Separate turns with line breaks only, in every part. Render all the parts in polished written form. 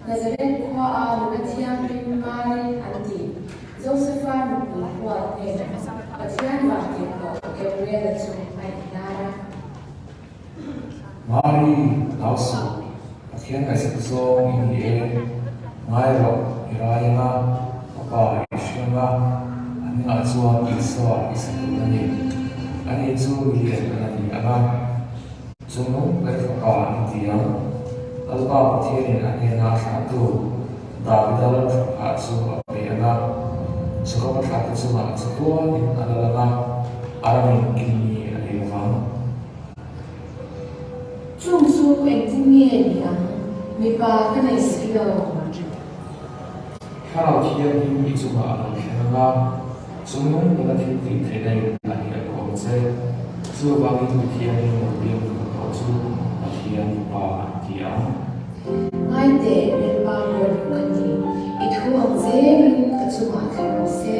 Nazareth khuaa nula thianghlim Mari an tih Josefa nupui hual hnenah Pathian vantirhkoh Gabriela chu a inlar a.
Mari, hlau suh, Pathian ngaihsak zawng i ni e, ngai rawh, i rai anga, fapa i hria anga, a hnungah chuan Isua i sa tur a ni. Ani chu milian a la ni anga. Chungnung ber fapa an ti ang. Lalpa Pathianin a hnena thlahtu Davida lo thutphah chu a pe ang a, Jakoba thlahte chungah chatuanin a lal ang a, a ramin kilmi a nei lo vang.
Chung chu engtin nge ni ang? Mipa ka nei si lo.
Thlarau Thianghlim i chungah a lo thleng ang a, Chungnung bela thil tih theihna in a hi a kawm che. Chuvangin mi thianghlim lo piang tur pawh chu Pathian Fapa an ti ang.
Ngaiteh, Lalpa Lord ka ni, i thu ang zelin ka chungah thleng rawh se.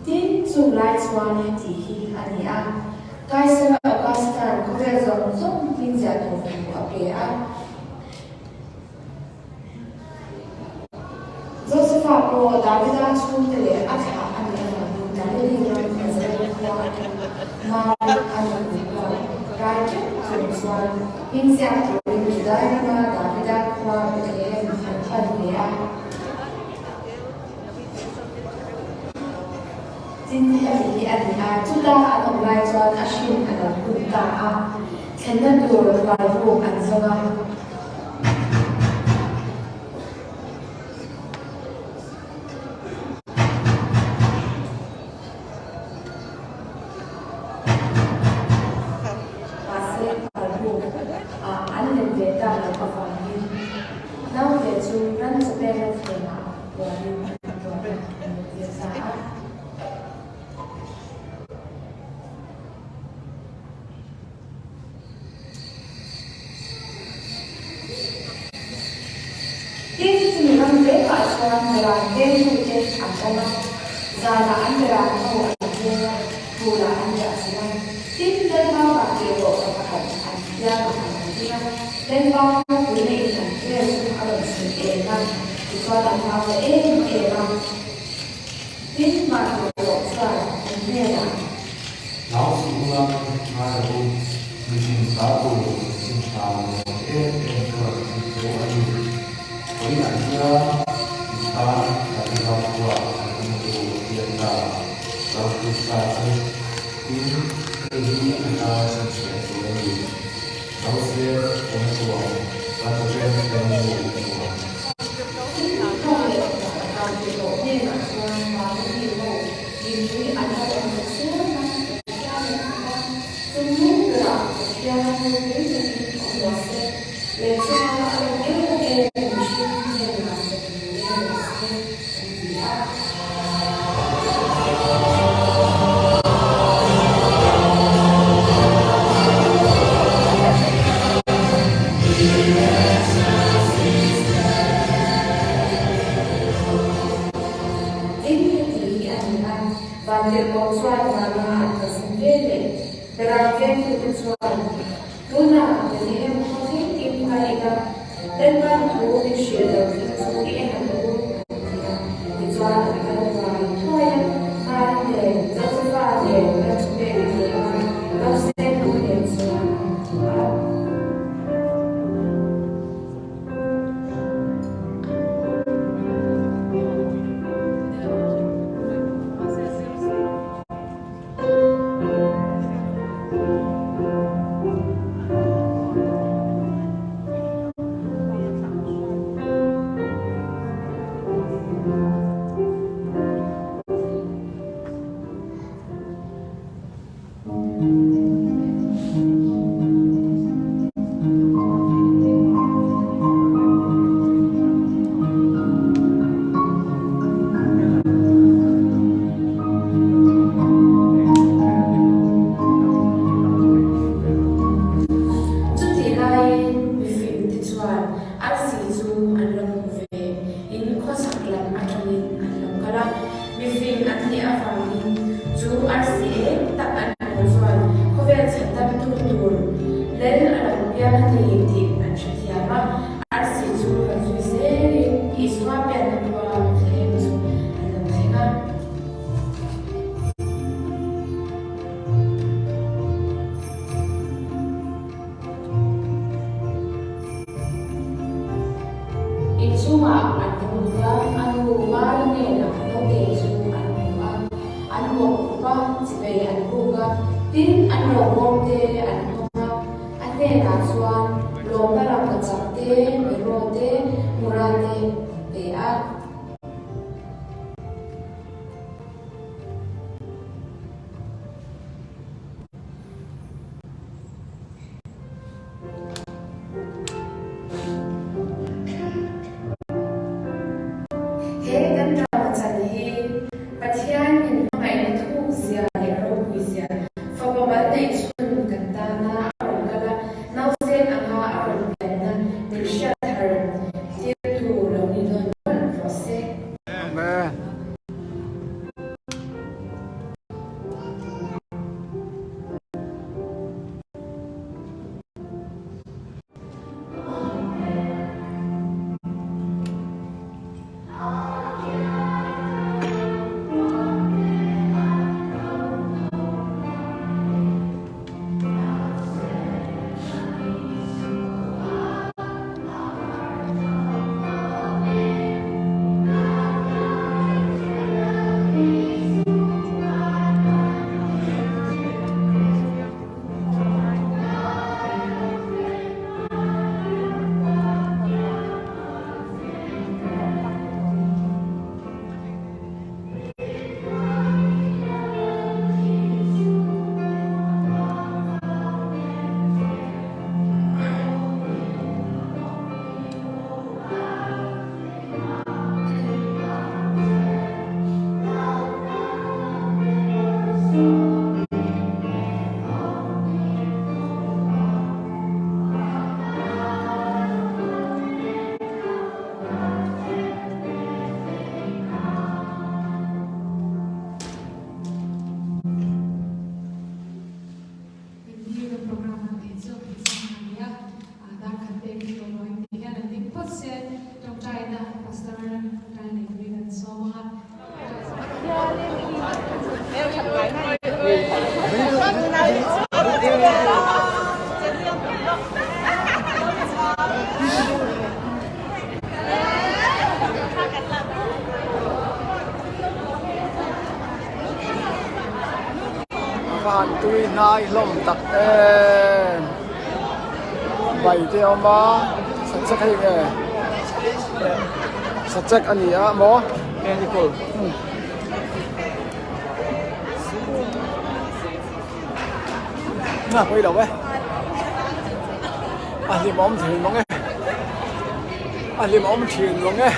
Tin, chung lai chuan heti hi a ni a, Kaisar Augustan khawvel zawng zawng hmingziah tur thu a pe a. Josefa pawh Davida chhungte leh a thlah a nih avangin Galili ram Nazareth khua atang Mari a nupui hual rai teuh chung chuan hmingziak turin Judai rama Davida khua Bethlehem an pan ve a. Tin, heti hi a ni a, chuta an awm lai chuan a hrin a lo hun ta a, thlenna tur khualruk an zawng a. Mahse, khualruk ah an lem ve tak loh avangin naute chu ran chawpekna thlengah puanin an tuah a, an lo tir ta a. Tin, chumi ram vekah chuan beram vengtute an awm a, zanah an beram ho an veng a, phulah an riah chilh a. Tin, Lalpa vantirhkoh pa pakhat an kiangah a lo ding a, Lalpa ropuina in an hmel chu a rawn chhun em a, tichuan an hlau ta em em a. Tin, vantirhkoh chuan an hmelah.
Hlau suh ula, ngai lo u, mihring ta tur chanchin tha lo awm em em ka rawn thlen fo a ni. Vawiinah hian in tan Davida khua an awm tu a piang ta, lo Krista chu tin hei hi a tan chhinchhiah tur a ni. Lo sen awm chuang, kan chawpen thleng nu i hmu ang.
Tin, thawk leh thawk a tan ve tawh hnenah chuan vana mi ho Mipui an lo awm ta chiam a, Pathian an fak a, chungnung berah Pathian ropui takin awm rawh se, lei chunga a lo em em mihring hnenah chawhnu leng rawh se, an ti a. Tin, heti hi a ni a, Vantirhkoh chuan vana an va zin ve leh Beram vengtute chuan, Tunah Bethlehem khaw thleng in kal ila, Lalpan thu min hrilh lo thleng chu i en ang u, an ti a. Tichuan an kal thuai thuai a, Mari nen, Josefa nen, Lalchupek nen a, Nausen nu nen chuan an hmu a. Chutih laiin mifimte chuan arsi chu an lo hmu ve in khawchhak lam atangin an lo kal a. Mifing an nih avangin chu arsi eng tak an hmuh chuan khawvel chhandamtu tur lel a lo Inchungah an va lut a, a nu Mari hnenah naute chu an hmu a, an bawk khup a, chibei an buk a, tin an robawm te an hawng a, a hnenah chuan lawmna rangkachak te, miraw te, mura te pe a. He kan ram chan hi Pathian min hmangaihna thuk zia leh ropui zia fapa mal neih chhun kan tana a rawn kal a, nausen anga a rawn pianna min hriat thar tirtu lo ni dawn mawlh rawh se.
Amen.
Kan program han neih chu kan chang a nia. Dar khat pek hi tawh lo in tih hian an ding phawt se tawngtaina Pastor tawngtai nei turin an sawm ang a.
Van tui hnai hlawm tak em bai te a awm a sachek hei nge sachek a ni a maw a pawi lo e a hlimawm thin mang e a hlimawm thin mang e.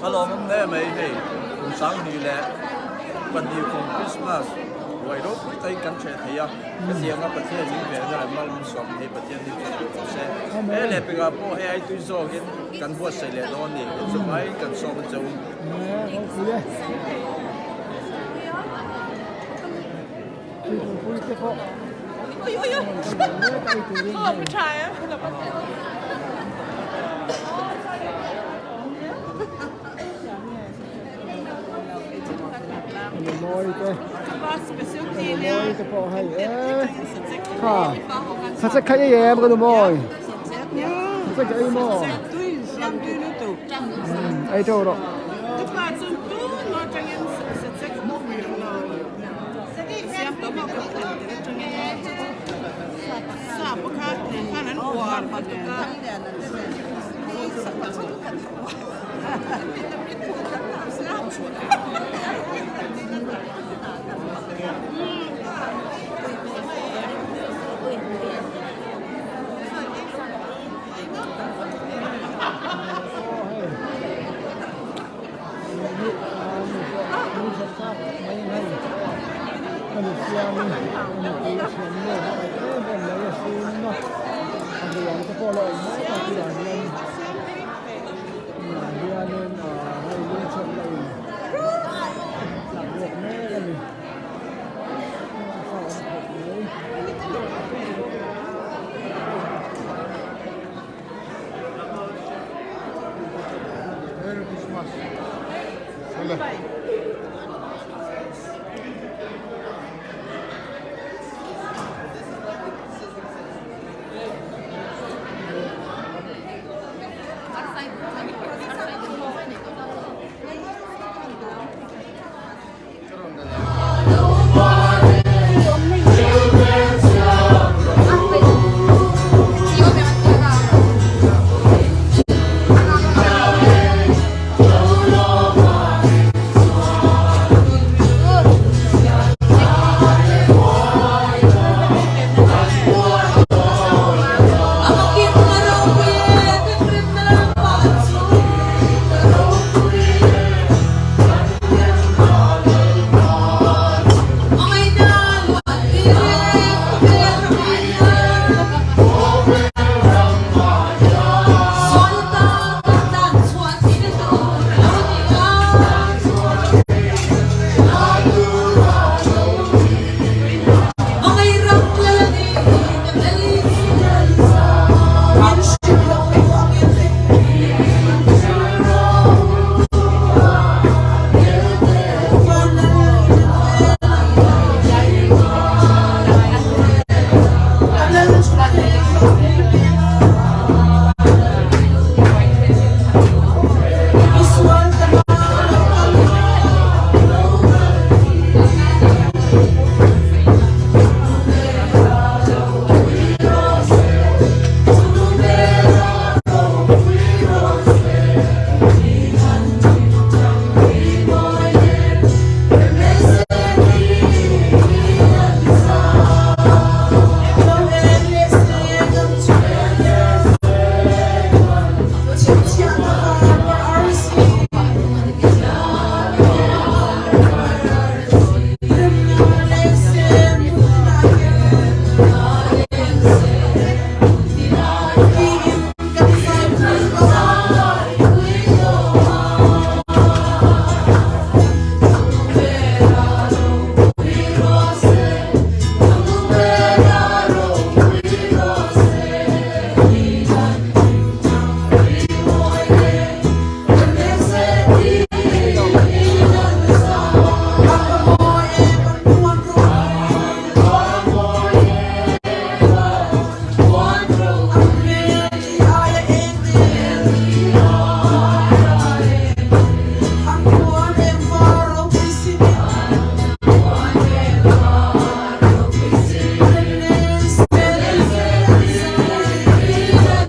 A lawmawm hle mai hei kum 20 leh 2 kum Christmas ruai ropui takin kan hreh thei a hetianga Pathian min venna leh mal min sawm hi Pathian hi chu rawh se he leh pekah pawh hei ai tui zawkin kan buatsaih leh dawn a ni chuvai kan sawm a che u.
Sachek kha ei em ka nu mawi sachek ei maw ei teuh rawh. pawh la awm mek a tunah hian tunah hianin ah hei lungchhiatna in tlan lawk mek a ni a awm khawp mai.
Merry Christmas.